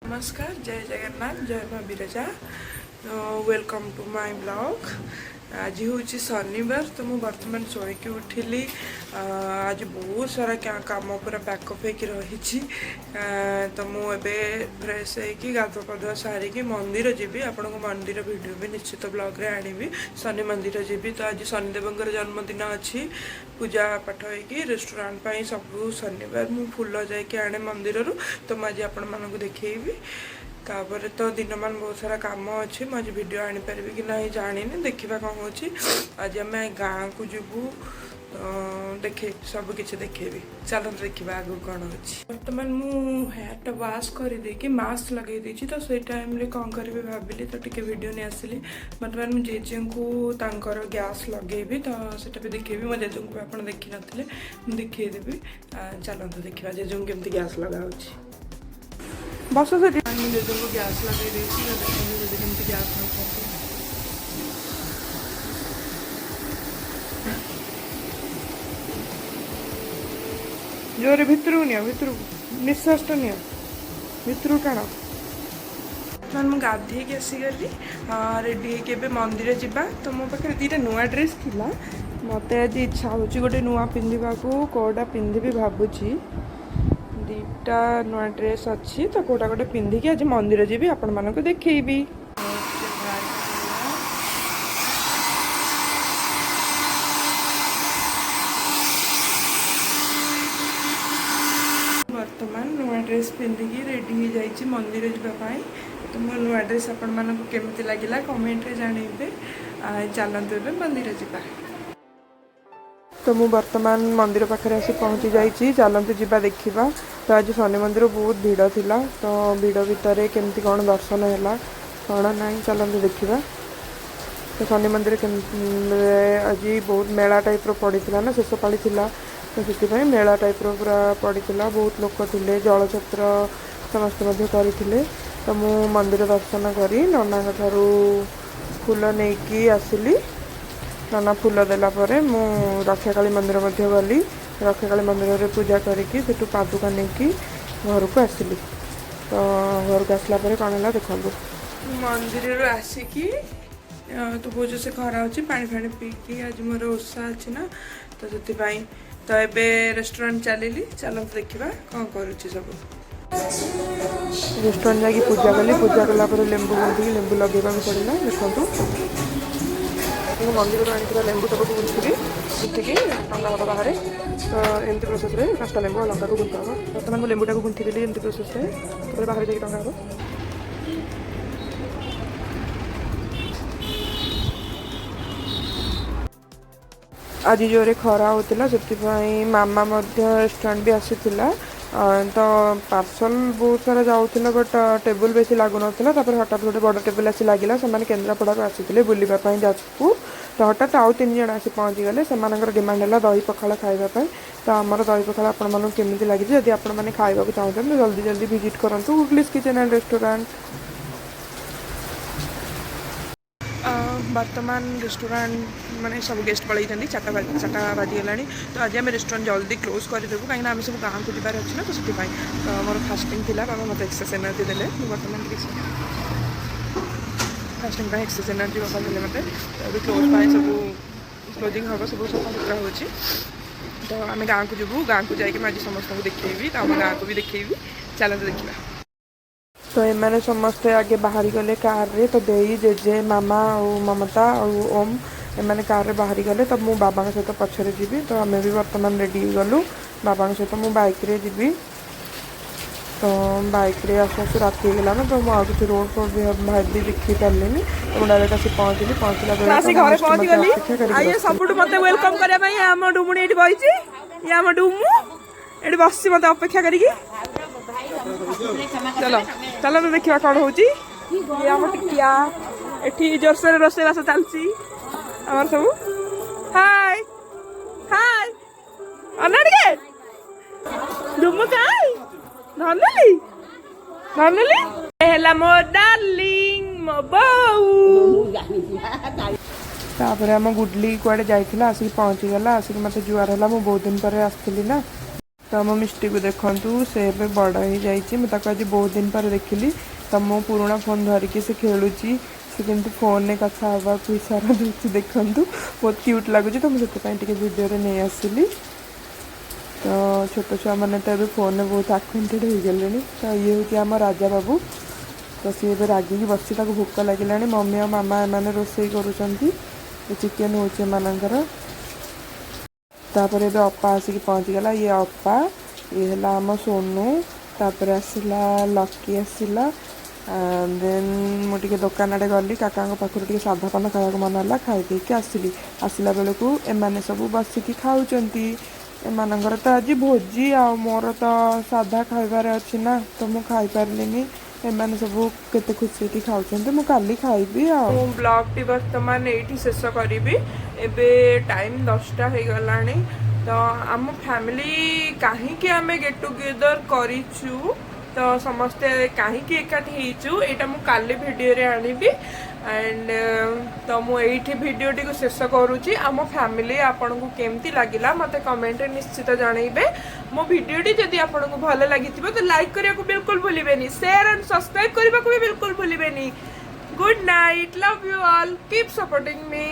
ନମସ୍କାର, ଜୟ ଜଗନ୍ନାଥ, ଜୟ ମା Biraja. Welcome to my vlog. ଆଜି ହେଉଛି ଶନିବାର, ତ ମୁଁ ବର୍ତ୍ତମାନ ଶୋଇକି ଉଠିଲି। ଆଜି ବହୁତ ସାରା କାମ ପୁରା ପ୍ୟାକଅପ୍ ହେଇକି ରହିଛି। ତ ମୁଁ ଏବେ ଫ୍ରେଶ୍ ହେଇକି ଗାଧୁଆ ପାଧୁଆ ସାରିକି ମନ୍ଦିର ଯିବି। ଆପଣଙ୍କ ମନ୍ଦିର ଭିଡ଼ିଓ ବି ନିଶ୍ଚିତ ବ୍ଲଗ୍ରେ ଆଣିବି। ଶନି ମନ୍ଦିର ଯିବି। ତ ଆଜି ଶନିଦେବଙ୍କର ଜନ୍ମଦିନ ଅଛି। ପୂଜା ପାଠ ହେଇକି ରେଷ୍ଟୁରାଣ୍ଟ ପାଇଁ ସବୁ ଶନିବାର ମୁଁ ଫୁଲ ଯାଇକି ଆଣେ ମନ୍ଦିରରୁ। ତ ମୁଁ ଆଜି ଆପଣମାନଙ୍କୁ ଦେଖେଇବି। ତାପରେ ତ ଦିନମାନ ବହୁତ ସାରା କାମ ଅଛି। ମୁଁ ଆଜି ଭିଡ଼ିଓ ଆଣିପାରିବି କି ନାହିଁ ଜାଣିନି, ଦେଖିବା କ'ଣ ହେଉଛି। ଆଜି ଆମେ ଗାଁକୁ ଯିବୁ, ତ ଦେଖେଇବି, ସବୁ କିଛି ଦେଖେଇବି। ଚାଲନ୍ତୁ ଦେଖିବା ଆଗକୁ କ'ଣ ଅଛି। ବର୍ତ୍ତମାନ ମୁଁ ହେୟାରଟା ୱାଶ୍ କରିଦେଇକି ମାସ୍କ ଲଗେଇ ଦେଇଛି। ତ ସେଇ ଟାଇମ୍ରେ କ'ଣ କରିବି ଭାବିଲି, ତ ଟିକେ ଭିଡ଼ିଓ ନେଇ ଆସିଲି। ବର୍ତ୍ତମାନ ମୁଁ ଜେଜେଙ୍କୁ ତାଙ୍କର ଗ୍ୟାସ୍ ଲଗେଇବି, ତ ସେଟା ବି ଦେଖେଇବି। ମୋ ଜେଜେଙ୍କୁ ବି ଆପଣ ଦେଖିନଥିଲେ, ମୁଁ ଦେଖେଇଦେବି। ଚାଲନ୍ତୁ ଦେଖିବା ଜେଜେଙ୍କୁ କେମିତି ଗ୍ୟାସ୍ ଲଗା ହେଉଛି। ବସ ସେଠି। ମୁଁ ଜେଜେଙ୍କୁ ଗ୍ୟାସ୍ ଲଗେଇ ଦେଇଛି। ତ ଦେଖନ୍ତୁ ଜେଜେ କେମିତି ଗ୍ୟାସ୍ ନେଉଛନ୍ତି। ଜୋରେ ଭିତରକୁ ନିଅ, ଭିତରକୁ ନିଶ୍ୱାସଟା ନିଅ, ଭିତରକୁ ଟାଣ। ବର୍ତ୍ତମାନ ମୁଁ ଗାଧେଇକି ଆସିଗଲି, ରେଡ଼ି ହେଇକି ଏବେ ମନ୍ଦିର ଯିବା। ତ ମୋ ପାଖରେ ଦୁଇଟା ନୂଆ ଡ୍ରେସ୍ ଥିଲା। ମୋତେ ଆଜି ଇଚ୍ଛା ହେଉଛି ଗୋଟେ ନୂଆ ପିନ୍ଧିବାକୁ। କେଉଁଟା ପିନ୍ଧିବି ଭାବୁଛି। ଦୁଇଟା ନୂଆ ଡ୍ରେସ୍ ଅଛି, ତ କେଉଁଟା ଗୋଟେ ପିନ୍ଧିକି ଆଜି ମନ୍ଦିର ଯିବି, ଆପଣମାନଙ୍କୁ ଦେଖେଇବି। ବର୍ତ୍ତମାନ ନୂଆ ଡ୍ରେସ୍ ପିନ୍ଧିକି ରେଡ଼ି ହେଇଯାଇଛି ମନ୍ଦିର ଯିବା ପାଇଁ। ତ ମୋ ନୂଆ ଡ୍ରେସ୍ ଆପଣମାନଙ୍କୁ କେମିତି ଲାଗିଲା କମେଣ୍ଟରେ ଜଣେଇବେ। ଚାଲନ୍ତୁ ଏବେ ମନ୍ଦିର ଯିବା। ତ ମୁଁ ବର୍ତ୍ତମାନ ମନ୍ଦିର ପାଖରେ ଆସି ପହଞ୍ଚି ଯାଇଛି। ଚାଲନ୍ତୁ ଯିବା, ଦେଖିବା। ତ ଆଜି ଶନି ମନ୍ଦିର ବହୁତ ଭିଡ଼ ଥିଲା। ତ ଭିଡ଼ ଭିତରେ କେମିତି କ'ଣ ଦର୍ଶନ ହେଲା, କ'ଣ ନାହିଁ, ଚାଲନ୍ତୁ ଦେଖିବା। ତ ଶନି ମନ୍ଦିର କେମିତି ଆଜି ବହୁତ ମେଳା ଟାଇପ୍ର ପଡ଼ିଥିଲା ନା, ଶେଷ ପାଳି ଥିଲା, ତ ସେଥିପାଇଁ ମେଳା ଟାଇପ୍ର ପୁରା ପଡ଼ିଥିଲା। ବହୁତ ଲୋକ ଥିଲେ, ଜଳଛତ୍ର ସମସ୍ତେ ମଧ୍ୟ କରିଥିଲେ। ତ ମୁଁ ମନ୍ଦିର ଦର୍ଶନ କରି ନନାଙ୍କ ଠାରୁ ଫୁଲ ନେଇକି ଆସିଲି। ନନା ଫୁଲ ଦେଲା ପରେ ମୁଁ ରକ୍ଷାକାଳୀ ମନ୍ଦିର ମଧ୍ୟ ଗଲି। ରକ୍ଷାକାଳୀ ମନ୍ଦିରରେ ପୂଜା କରିକି ସେଠୁ ପାଦୁକା ନେଇକି ଘରକୁ ଆସିଲି। ତ ଘରକୁ ଆସିଲା ପରେ କ'ଣ ହେଲା ଦେଖନ୍ତୁ। ମନ୍ଦିରରୁ ଆସିକି ତ ବହୁତ ଜୋରସେ ଖରା ହେଉଛି, ପାଣି ଫାଣି ପିଇକି, ଆଜି ମୋର ଓଷା ଅଛି ନା, ତ ସେଥିପାଇଁ ତ ଏବେ ରେଷ୍ଟୁରାଣ୍ଟ ଚାଲିଲି। ଚାଲନ୍ତୁ ଦେଖିବା କ'ଣ କରୁଛି ସବୁ। ରେଷ୍ଟୁରାଣ୍ଟ ଯାଇକି ପୂଜା କଲି। ପୂଜା କଲା ପରେ ଲେମ୍ବୁ ଗୁନ୍ଥିକି ଲେମ୍ବୁ ଲଗେଇବାକୁ ପଡ଼ିଲା। ଦେଖନ୍ତୁ, ମୁଁ ମନ୍ଦିରରୁ ଆଣିଥିବା ଲେମ୍ବୁ ସବୁକୁ ଗୁନ୍ଥିବି, ଗୁନ୍ଥିକି ଟଙ୍ଗା ହେବ ବାହାରେ। ତ ଏମିତି ପ୍ରୋସେସ୍ରେ 5ଟା ଲେମ୍ବୁ ଆଉ ଲଙ୍କାକୁ ଗୁନ୍ଥା ହେବ। ବର୍ତ୍ତମାନ ମୁଁ ଲେମ୍ବୁଟାକୁ ଗୁନ୍ଥିଦେଲି ଏମିତି ପ୍ରୋସେସ୍ରେ। ତାପରେ ବାହାରେ ଯାଇକି ଟଙ୍ଗା ହେବ। ଆଜି ଜୋରେ ଖରା ହେଉଥିଲା, ସେଥିପାଇଁ ମାମା ମଧ୍ୟ ରେଷ୍ଟୁରାଣ୍ଟ ବି ଆସିଥିଲା। ତ ପାର୍ସଲ ବହୁତ ସାରା ଯାଉଥିଲା, ବଟ୍ ଟେବୁଲ୍ ବେଶୀ ଲାଗୁନଥିଲା। ତାପରେ ହଠାତ୍ ଗୋଟେ ବଡ଼ ଟେବୁଲ୍ ଆସି ଲାଗିଲା। ସେମାନେ କେନ୍ଦ୍ରାପଡ଼ାରୁ ଆସିଥିଲେ ବୁଲିବା ପାଇଁ ଯାଜପୁର। ତ ହଠାତ୍ ଆଉ 3 ଜଣ ଆସି ପହଞ୍ଚିଗଲେ। ସେମାନଙ୍କର ଡିମାଣ୍ଡ ହେଲା ଦହି ପଖାଳ ଖାଇବା ପାଇଁ। ତ ଆମର ଦହି ପଖାଳ ଆପଣମାନଙ୍କୁ କେମିତି ଲାଗିଛି? ଯଦି ଆପଣମାନେ ଖାଇବାକୁ ଚାହୁଁଛନ୍ତି, ଜଲ୍ଦି ଜଲ୍ଦି ଭିଜିଟ୍ କରନ୍ତୁ ଗୁଗଲିସ୍ କିଚେନ୍ ଆଣ୍ଡ ରେଷ୍ଟୁରାଣ୍ଟ। ବର୍ତ୍ତମାନ ରେଷ୍ଟୁରାଣ୍ଟ ମାନେ ସବୁ ଗେଷ୍ଟ ପଳେଇଛନ୍ତି। 4ଟା ବାଜିଗଲାଣି। ତ ଆଜି ଆମେ ରେଷ୍ଟୁରାଣ୍ଟ ଜଲ୍ଦି କ୍ଲୋଜ୍ କରିଦେବୁ, କାହିଁକିନା ଆମେ ସବୁ ଗାଁକୁ ଯିବାର ଅଛି ନା, ତ ସେଥିପାଇଁ। ତ ମୋର ଫାଷ୍ଟିଂ ଥିଲା, ବାବା ମୋତେ ଏକ୍ସେସ୍ ଏନର୍ଜି ଦେଲେ। ମୁଁ ବର୍ତ୍ତମାନ ଟିକେ ଫାଷ୍ଟିଂ ପାଇଁ ଏକ୍ସେସ୍ ଏନର୍ଜି ବାବା ଦେଲେ ମୋତେ। ତ ଏବେ କ୍ଲୋଜ୍ ପାଇଁ ସବୁ କ୍ଲୋଜିଂ ହେବ, ସବୁ ସଫାସୁତୁରା ହେଉଛି। ତ ଆମେ ଗାଁକୁ ଯିବୁ। ଗାଁକୁ ଯାଇକି ମୁଁ ଆଜି ସମସ୍ତଙ୍କୁ ଦେଖେଇବି, ତ ଆମ ଗାଁକୁ ବି ଦେଖେଇବି। ଚାଲନ୍ତୁ ଦେଖିବା। ତ ଏମାନେ ସମସ୍ତେ ଆଗେ ବାହାରି ଗଲେ କାରରେ। ତ ଦେଇ, ଜେଜେ, ମାମା ଆଉ ମମତା ଆଉ ଓମ୍, ଏମାନେ କାରରେ ବାହାରି ଗଲେ। ତ ମୁଁ ବାବାଙ୍କ ସହିତ ପଛରେ ଯିବି। ତ ଆମେ ବି ବର୍ତ୍ତମାନ ରେଡ଼ି ହେଇଗଲୁ। ବାବାଙ୍କ ସହିତ ମୁଁ ବାଇକ୍ରେ ଯିବି। ତ ବାଇକ୍ରେ ଆସୁ ଆସୁ ରାତି ହେଇଗଲା ନା, ତ ମୁଁ ଆଉ କିଛି ରୋଡ଼ ଫୋଡ଼ ବି ଭାବି ଦେଖି ପାରିଲିନି। ତ ମୁଁ ଡାଇରେକ୍ଟ ଆସି ପହଞ୍ଚିଲି। ପହଞ୍ଚିଲା ବେଳେ ଆସି ତ ଘରେ ମୋ ପହଞ୍ଚି ମତେ ଗଲି। ଅପେକ୍ଷା କରିକି ଆଉ ଇଏ ବସିଥିଲେ। ସବୁଠୁ ମତେ welcome କରିବା ପାଇଁ ଆମ ଡୁମୁଣି ଏଇଠି ବଇଛି। ଇଏ ଆମ ଡୁମୁ ଏଠି ବସିଛି ମତେ ଅପେକ୍ଷା କରିକି। ଚାଲ, ଚାଲ ତ ଦେଖିବା କ'ଣ ହଉଛି। ଇଏ ଆମ ଟିକିଆ। ଏଠି ଜୋରସୋରରେ ରୋଷେଇବାସ ଚାଲିଛି ଆମର ସବୁ। ହାଇ ହାଇ, ଅନା ଟିକେ। ଡୁମୁ କାଇ ଧରିନେଲି, ଧରିନେଲି। ଏ ହେଲା ମୋ ଡାର୍ଲିଂ, ମୋ ବୋଉ। ତାପରେ ଆମ ଗୁଡଲି କୁଆଡ଼େ ଯାଇଥିଲା, ଆସିକି ପହଞ୍ଚିଗଲା। ଆସିକି ମୋତେ ଜୁହାର ହେଲା। ମୁଁ ବହୁତ ଦିନ ପରେ ଆସିଥିଲି ନା। ତ ଆମ ମିଷ୍ଟିକୁ ଦେଖନ୍ତୁ, ସେ ଏବେ ବଡ଼ ହେଇଯାଇଛି। ମୁଁ ତାକୁ ଆଜି ବହୁତ ଦିନ ପରେ ଦେଖିଲି। ତ ମୋ ପୁରୁଣା ଫୋନ୍ ଧରିକି ସେ ଖେଳୁଛି। ସେ କେମିତି ଫୋନ୍ରେ କଥା ହେବାକୁ ଇଶାରା ଦେଉଛି ଦେଖନ୍ତୁ, ବହୁତ କ୍ୟୁଟ୍ ଲାଗୁଛି। ତ ମୁଁ ସେଥିପାଇଁ ଟିକେ ଭିଡ଼ିଓରେ ନେଇ ଆସିଲି। ତ ଛୋଟ ଛୁଆମାନେ ତ ଏବେ ଫୋନ୍ରେ ବହୁତ ଆକ୍ୱେଣ୍ଟେଡ଼ ହେଇଗଲେଣି। ତ ଇଏ ହେଉଛି ଆମ ରାଜା ବାବୁ। ତ ସିଏ ଏବେ ରାଗିକି ବସିଛି, ତାକୁ ଭୋକ ଲାଗିଲାଣି। ମମି ଆଉ ମାମା ଏମାନେ ରୋଷେଇ କରୁଛନ୍ତି। ଚିକେନ୍ ହେଉଛି ଏମାନଙ୍କର। ତାପରେ ଏବେ ଅପା ଆସିକି ପହଞ୍ଚିଗଲା। ଇଏ ଅପା, ଇଏ ହେଲା ଆମ ସୋନୁ, ତାପରେ ଆସିଲା ଲକି ଆସିଲା। ଦେନ୍ ମୁଁ ଟିକେ ଦୋକାନ ଆଡ଼େ ଗଲି। କାକାଙ୍କ ପାଖରୁ ଟିକେ ସାଧା ପାନ ଖାଇବାକୁ ମନ ହେଲା, ଖାଇ ଦେଇକି ଆସିଲି। ଆସିଲା ବେଳକୁ ଏମାନେ ସବୁ ବସିକି ଖାଉଛନ୍ତି। ଏମାନଙ୍କର ତ ଆଜି ଭୋଜି ଆଉ ମୋର ତ ସାଧା ଖାଇବାର ଅଛି ନା, ତ ମୁଁ ଖାଇପାରିଲିନି। ଏମାନେ ସବୁ କେତେ ଖୁସି ହେଇକି ଖାଉଛନ୍ତି। ମୁଁ କାଲି ଖାଇବି। ଆଉ ମୁଁ ବ୍ଲଗ୍ଟି ବର୍ତ୍ତମାନ ଏଇଠି ଶେଷ କରିବି। ଏବେ ଟାଇମ୍ 10ଟା ହେଇଗଲାଣି। ତ ଆମ ଫ୍ୟାମିଲି କାହିଁକି ଆମେ ଗେଟ୍ ଟୁଗେଦର କରିଛୁ, ତ ସମସ୍ତେ କାହିଁକି ଏକାଠି ହେଇଛୁ, ଏଇଟା ମୁଁ କାଲି ଭିଡ଼ିଓରେ ଆଣିବି। ଆଣ୍ଡ ତ ମୁଁ ଏଇଠି ଭିଡ଼ିଓଟିକୁ ଶେଷ କରୁଛି। ଆମ ଫ୍ୟାମିଲି ଆପଣଙ୍କୁ କେମିତି ଲାଗିଲା, ମୋତେ କମେଣ୍ଟରେ ନିଶ୍ଚିତ ଜଣେଇବେ। ମୋ ଭିଡ଼ିଓଟି ଯଦି ଆପଣଙ୍କୁ ଭଲ ଲାଗିଥିବ, ତ ଲାଇକ୍ କରିବାକୁ ବିଲକୁଲ ଭୁଲିବେନି, ସେୟାର ଆଣ୍ଡ ସବସ୍କ୍ରାଇବ୍ କରିବାକୁ ବି ବିଲକୁଲ ଭୁଲିବେନି। Good night, love you all, keep supporting me.